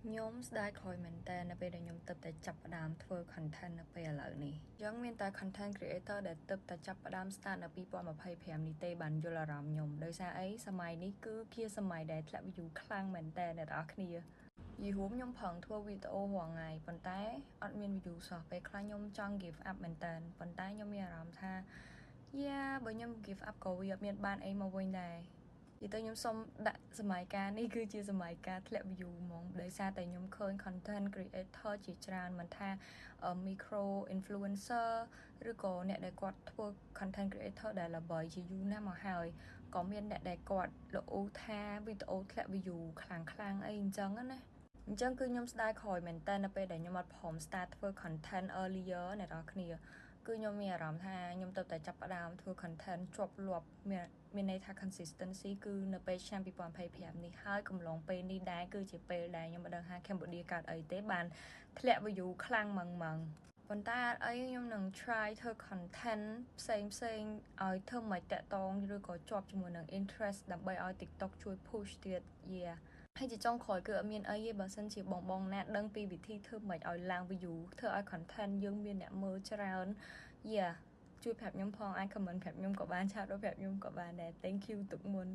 ខ្ញុំស្ដាយក្រោយមែនតើនៅពេលដែលខ្ញុំទើបតែចាប់ផ្ដើមធ្វើ content នៅពេលឥឡូវនេះអញ្ចឹងមានតែ content creator ដែលទើបតែចាប់ផ្ដើម start នៅ2025នេះទេបានយល់អារម្មណ៍ខ្ញុំដោយសារអីសម័យនេះគឺជាសម័យដែលធ្លាក់ view ខ្លាំងមែនតើអ្នកទាំងអស់គ្នា។យីរួមខ្ញុំប្រឹងធ្វើវីដេអូរាល់ថ្ងៃប៉ុន្តែអត់មាន view សោះ។ពេលខ្លះខ្ញុំចង់ give up មែនតើប៉ុន្តែខ្ញុំមានអារម្មណ៍ថា yeah បើខ្ញុំ give up ក៏វាអត់មានបានអីមកវិញដែរនិយាយទៅខ្ញុំសុំដាក់សម័យកាលនេះគឺជាសម័យកាលធ្លាក់ view ហ្មងដោយសារតែខ្ញុំឃើញ content creator ជាច្រើនមិនថា micro influencer ឬក៏អ្នកដែលគាត់ធ្វើ content creator ដែលល្បីជាយូរណាស់មកហើយក៏មានអ្នកដែលគាត់ល្អូថាវីដេអូធ្លាក់ view ខ្លាំងខ្លាំងអីអញ្ចឹងណាអញ្ចឹងគឺខ្ញុំស្ដាយក្រោយមែនតើនៅពេលដែលខ្ញុំអត់ព្រម start ធ្វើ content earlier អ្នកទាំងអស់គ្នាគឺខ្ញុំមានអារម្មណ៍ថាខ្ញុំទើបតែចាប់ផ្ដើមធ្វើ content ជាប់លាប់មានមានន័យថា consistency គឺនៅពេលឆ្នាំ2025នេះហើយកំឡុងពេលនេះដែរគឺជាពេលដែលខ្ញុំមិនដឹងថា Cambodia កើតអីទេបានធ្លាក់ view ខ្លាំងម៉ងម៉ងប៉ុន្តែអត់អីខ្ញុំនឹង try ធ្វើ content ផ្សេងផ្សេងឲ្យធ្វើមិនតាក់តងឬក៏ជាប់ជាមួយនឹង interest ដើម្បីឲ្យ TikTok ជួយ push ទៀត yeah។ ហើយជាចុងក្រោយគឺអត់មានអីទេបើសិនជាបងបងណាដឹងពីវិធីធ្វើម៉េចឲ្យឡើង view ធ្វើឲ្យ content យើងមានអ្នកមើលច្រើន yeah ជួយប្រាប់ខ្ញុំផងអាច comment ប្រាប់ខ្ញុំក៏បាន chat ប្រាប់ខ្ញុំក៏បានដែរ។ Thank you ទុកមុន។